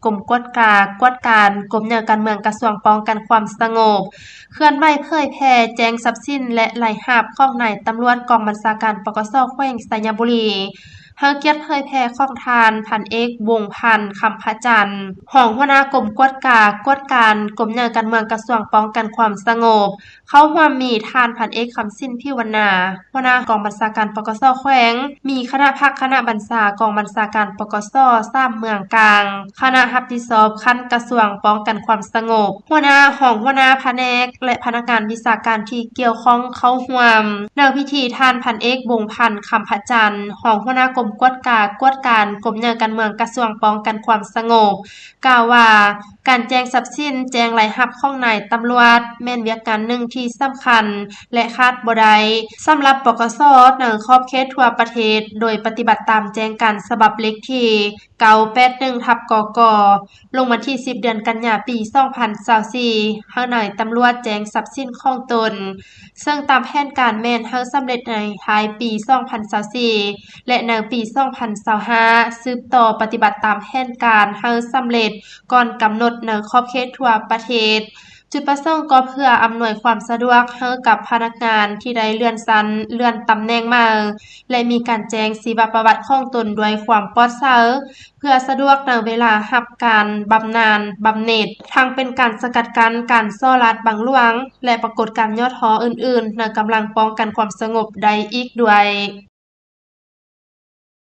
ກົມກວດກາ ກວດການ ກົມໃຫຍ່ການເມືອງ ກະຊວງປ້ອງກັນຄວາມສະຫງົບ ເຄື່ອນໄຫວເຜີຍແຜ່ແຈ້ງຊັບສິນ ແລະ ລາຍຮັບຂອງນາຍຕຳຫຼວດກອງບັນຊາການ ປກສ ແຂວງໄຊຍະບູລີ. ໃຫ້ກຽດເຜີຍແຜ່ຂອງທ່ານ ພັນເອກ ວົງພັນ ຄຳພະຈັນ ຮອງຫົວໜ້າກົມກວດກາ ກວດການ ກົມໃຫຍ່ການເມືອງ ກະຊວງປ້ອງກັນຄວາມສະຫງົບ. ເຂົ້າຮ່ວມມີທ່ານ ພັນເອກ ຄຳສິນ ຜິວວັນນາ ຫົວໜ້າກອງບັນຊາການ ປກສ ແຂວງ, ມີຄະນະພັກຄະນະບັນຊາກອງບັນຊາການ ປກສ ສາມເມືອງກາງ, ຄະນະຮັບຜິດຊອບຂັ້ນກະຊວງປ້ອງກັນຄວາມສະຫງົບ, ຫົວໜ້າ, ຮອງຫົວໜ້າພະແນກ ແລະ ພະນັກງານວິຊາການທີ່ກ່ຽວຂ້ອງເຂົ້າຮ່ວມ. ໃນພິທີ ທ່ານ ພັນເອກ ວົງພັນ ຄຳພະຈັນ ຮອງຫົວໜ້າກົມກວດກາ ກວດການ ກົມໃຫຍ່ການເມືອງ ກະຊວງປ້ອງກັນຄວາມສະຫງົບ ກ່າວວ່າ ການແຈ້ງຊັບສິນ, ແຈ້ງລາຍຮັບຂອງນາຍຕຳຫຼວດ ແມ່ນວຽກງານໜຶ່ງທີ່ສຳຄັນ ແລະ ຂາດບໍ່ໄດ້ ສຳລັບ ປກສ ໃນຂອບເຂດທົ່ວປະເທດ, ໂດຍປະຕິບັດຕາມແຈ້ງການສະບັບເລກທີ ເກົ້າແປດໜຶ່ງ ທັບ ກກ ລົງວັນທີສິບ ເດືອນກັນຍາ ປີສອງພັນຊາວສີ່ ໃຫ້ນາຍຕຳຫຼວດແຈ້ງຊັບສິນຂອງຕົນ, ເຊິ່ງຕາມແຜນການແມ່ນໃຫ້ສຳເລັດໃນທ້າຍປີສອງພັນຊາວສີ່ ແລະ ໃນປີສອງພັນຊາວຫ້າ ສືບຕໍ່ປະຕິບັດຕາມແຜນການໃຫ້ສຳເລັດ ກ່ອນກຳນົດໃນຂອບເຂດທົ່ວປະເທດ. ຈຸດປະສົງກໍເພື່ອອຳນວຍຄວາມສະດວກໃຫ້ກັບພະນັກງານທີ່ໄດ້ເລື່ອນຊັ້ນ, ເລື່ອນຕຳແໜ່ງໃໝ່ ແລະ ມີການແຈ້ງຊີວະປະຫວັດຂອງຕົນດ້ວຍຄວາມປອດໃສ, ເພື່ອສະດວກໃນເວລາຮັບການບຳນານບຳເໜັດ, ທັງເປັນການສະກັດກັ້ນການສໍ້ລາດບັງຫຼວງ ແລະ ປາກົດການຫຍໍ້ທໍ້ອື່ນໆ ໃນກຳລັງປ້ອງກັນຄວາມສະຫງົບໄດ້ອີກດ້ວຍ.